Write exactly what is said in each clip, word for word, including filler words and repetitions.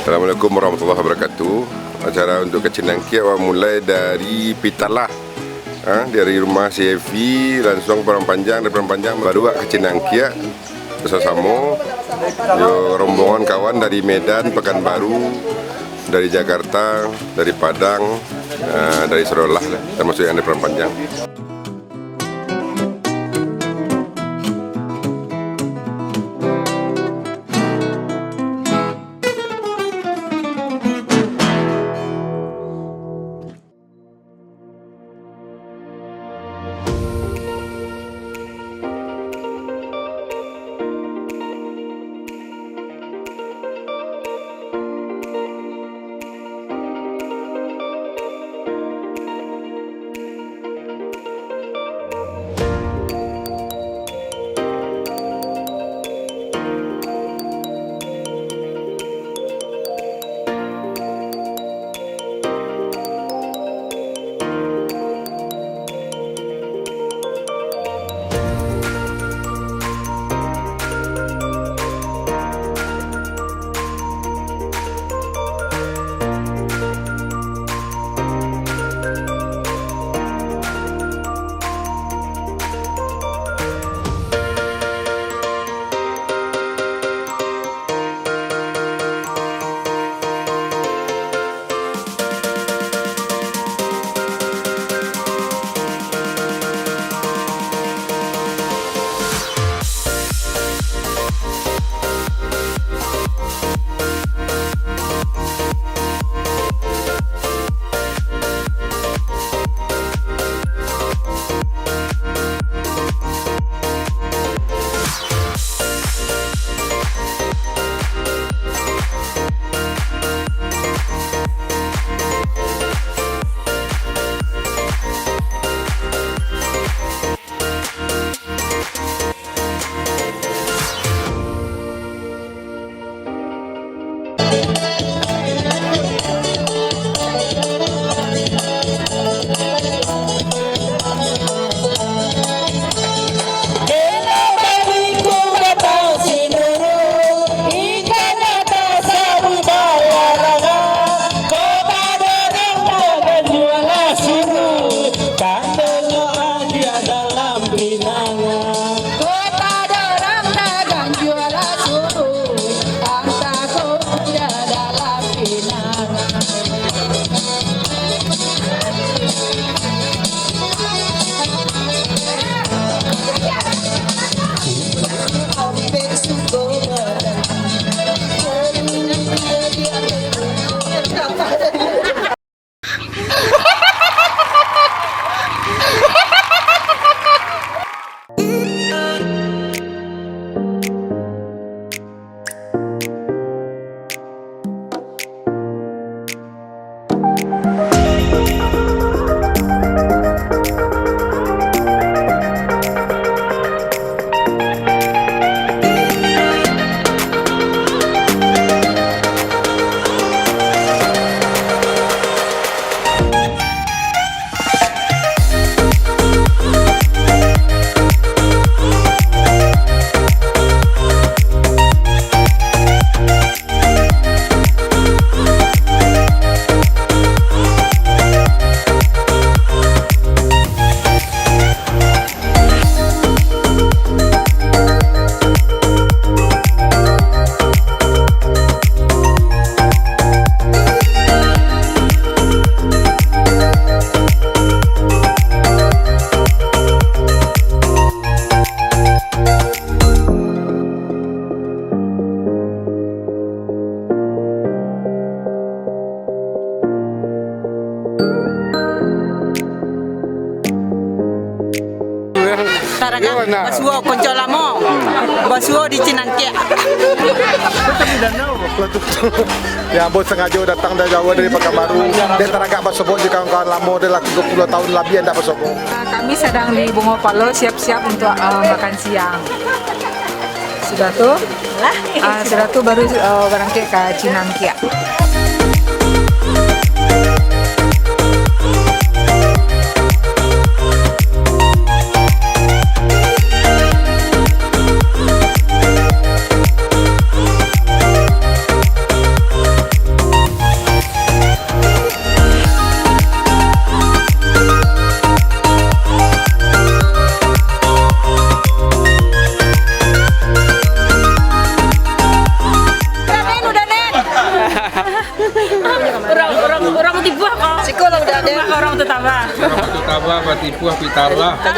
Assalamualaikum warahmatullahi wabarakatuh. Acara untuk ka Cinangkiak awak mulai dari Pitalah. Ha, dari rumah si Evi, langsung Padang Panjang, dari Padang Panjang baru awak ka Cinangkiak. Basamo-samo jo rombongan kawan dari Medan, Pekanbaru, dari Jakarta, dari Padang, eh, dari Serolah, termasuk yang dari Padang Panjang. Kota dorang dagang jualan suruh, angka ko kuda dalam pinang. Taragak basuo konco lamo, basuo di Cinangkiak. Ya, ambo sangajo datang dari jauah, dari Pakanbaru, dari Taragak basobok jo kawan-kawan lamo, dah lah tigo puluah tahun labiah ndak basobok. Ah, kami sadang di Bungo Palo, siap-siap untuk, ah, makan siang. Sudah tu, ah, sudah tu baru, ah, barangkek ka Cinangkiak.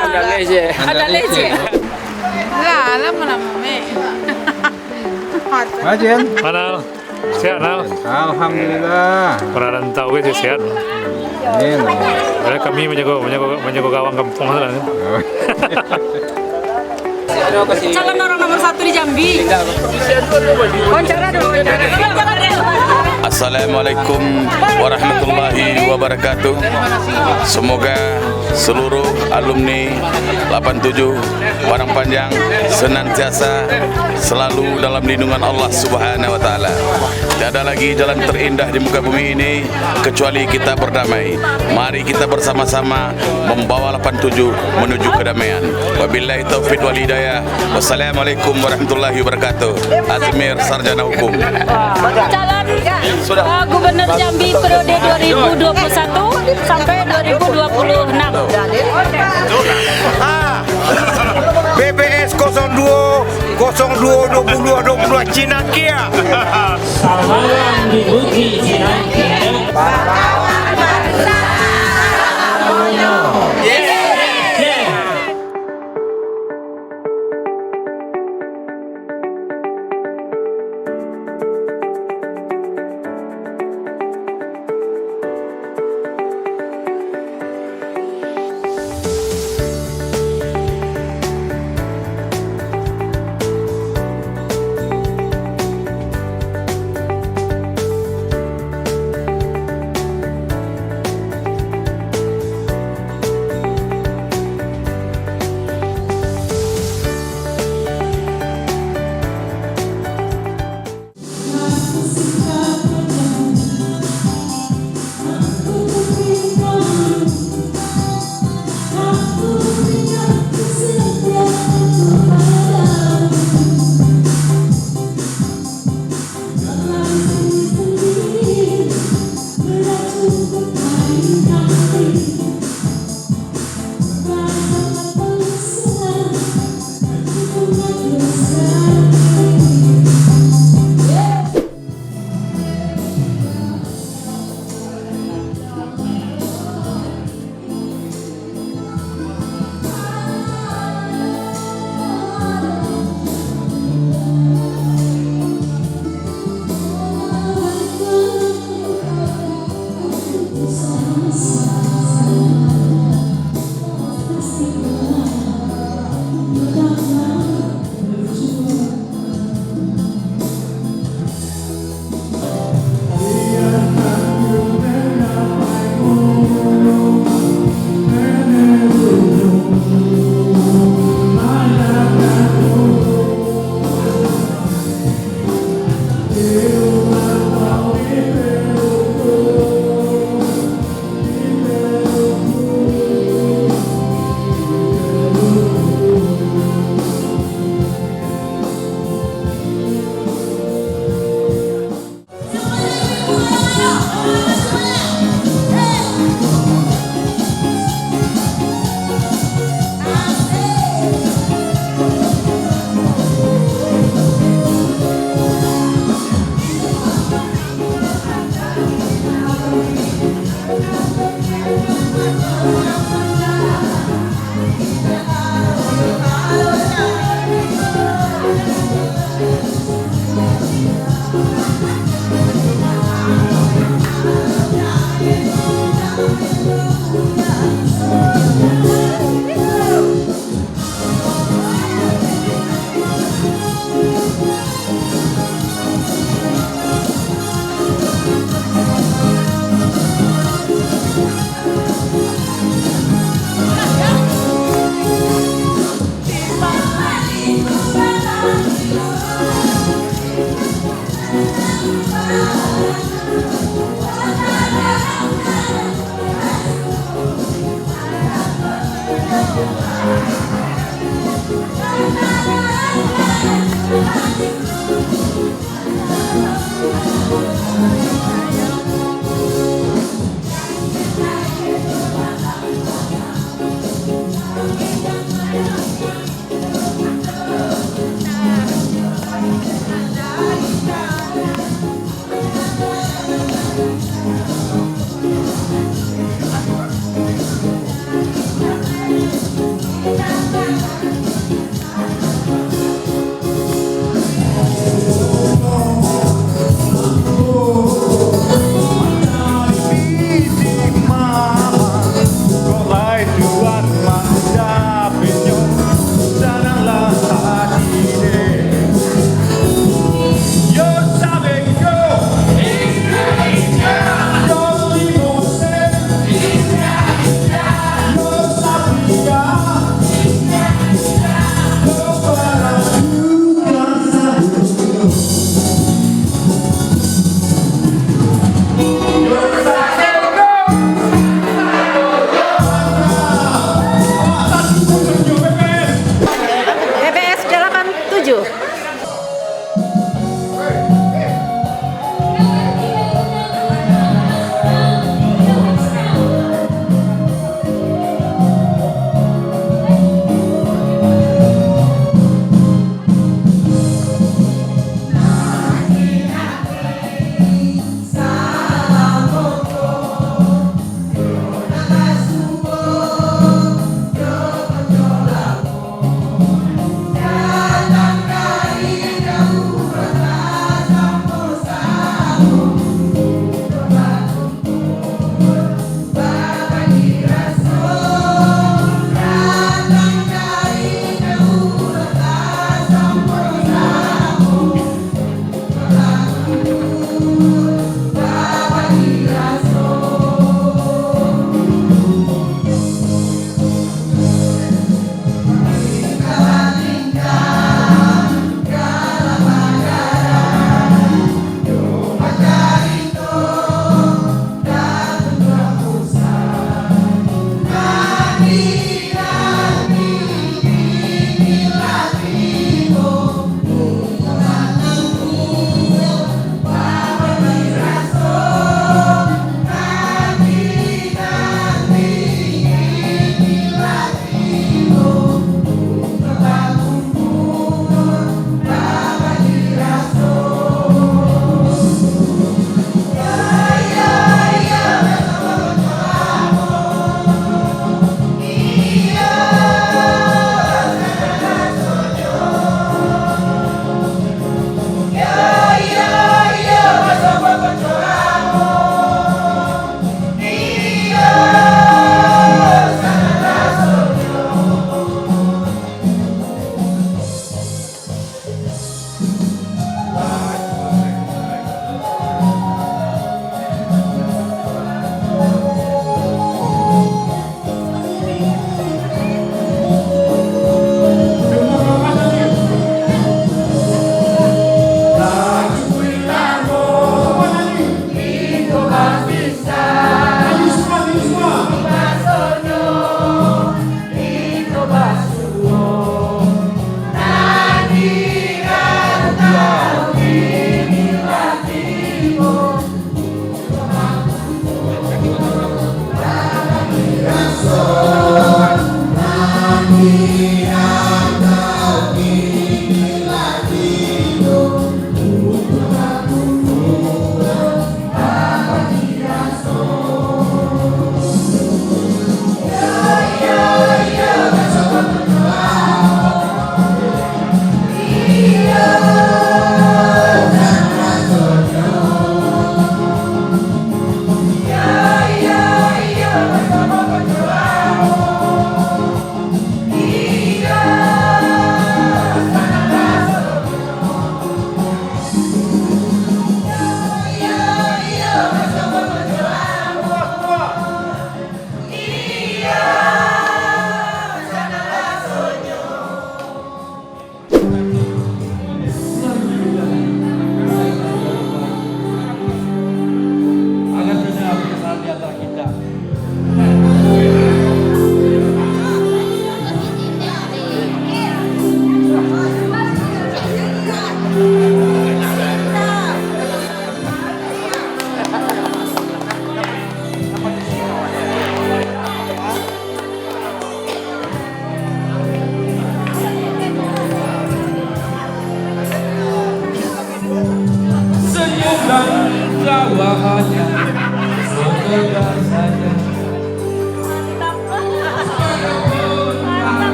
Ada leceh. Ada leceh. Lah, lama-lama, Mek. Majen. Mana? Sehat, Nal? Alhamdulillah. Orang rantau kan sehat. Amin. Padahal kami manjago, manjago, manjago gawang kampuang tu lah, kan? Calon orang nomor satu di Jambi. Wawancara dulu, wawancara. Assalamualaikum warahmatullahi wabarakatuh. Semoga seluruh alumni lapan tujuh Padang Panjang senantiasa selalu dalam lindungan Allah Subhanahu wa Ta'ala. Tiada lagi jalan terindah di muka bumi ini kecuali kita berdamai. Mari kita bersama-sama membawa lapan tujuh menuju kedamaian. Wabillahi taufik wal hidayah. Wassalamualaikum warahmatullahi wabarakatuh. Azmir, Sarjana Hukum. Calon, eh, Gubernur Jambi periode dua ribu dua puluh satu sampai dua ribu dua puluh enam. Ah, B P S kosong dua, kosong dua, dua puluh dua, dua puluh dua, Cinangkia. Samalam di Bukik Cinangkia.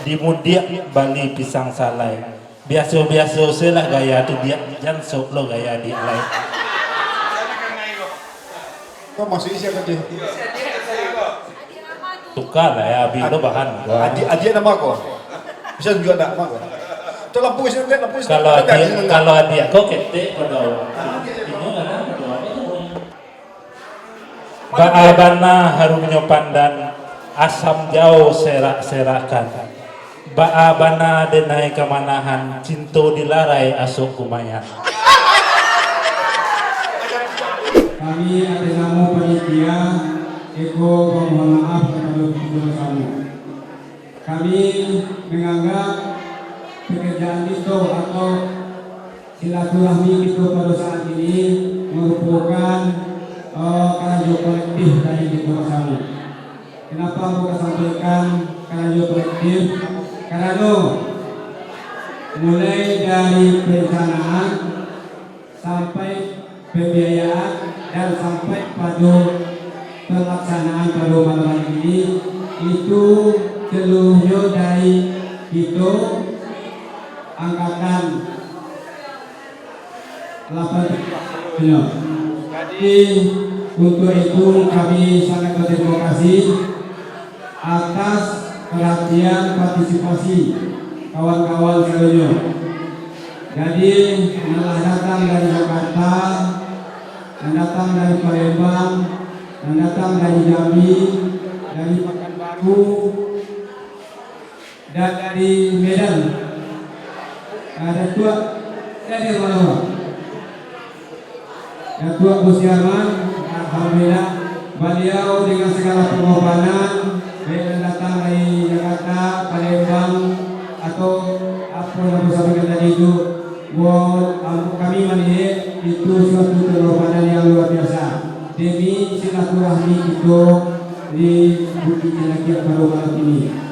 Di mudiak bali pisang salai. Biaso-biaso se lah gaya tu, Diak. Jan sok lo gaya Diak lai. Kau masuk isi apa tu? Tukar lah ya, abi lo bahan. Adiak, adiak nama kau? Bisa tunjuk anak nama kau? Tu lampu sini, lampu sini. Kalau adiak, kalau adiak kau ketek pado awak. Inyo kadang pado awak tu. Baa bana harumnyo pandan, asam jao serak-serakan. Baa bana denai kamanahan, cinto dilarai asok kumayan. Kami ateh namo panitia, Eko, bamohon maaf kapado kito basamo. Kami manganggap pakarajaan kito atau silaturahmi kito pado saat ini marupokan, eh, karajo kolektif dari kito basamo. Kenapa ambo ka sampaikan karajo kolektif? Karano mulai dari perencanaan, sampai pembiayaan dan sampai pado pelaksanaan pado malam hari ini, itu seluruhnyo dari kito angkatan lapan. Jadi, untuk itu kami sangat berterima kasih atas perhatian partisipasi kawan-kawan sadonyo. Jadi, nan lah datang dari Jakarta, nan datang dari Palembang, nan datang dari Jambi, dari Pakanbaru, dan dari Medan. Ah, Datuak, dari mana, Pak? Datuak Musiaman, alhamdulillah, baliau dengan sagala pangorbanan, baik nan datang dari Jakarta, Palembang, atau apo nan basampaikan tadi tu, buat, am-, kami maliek itu suatu pangorbanan yang luar biasa demi silaturahmi kito di Bukik Canakiak pado malam ini.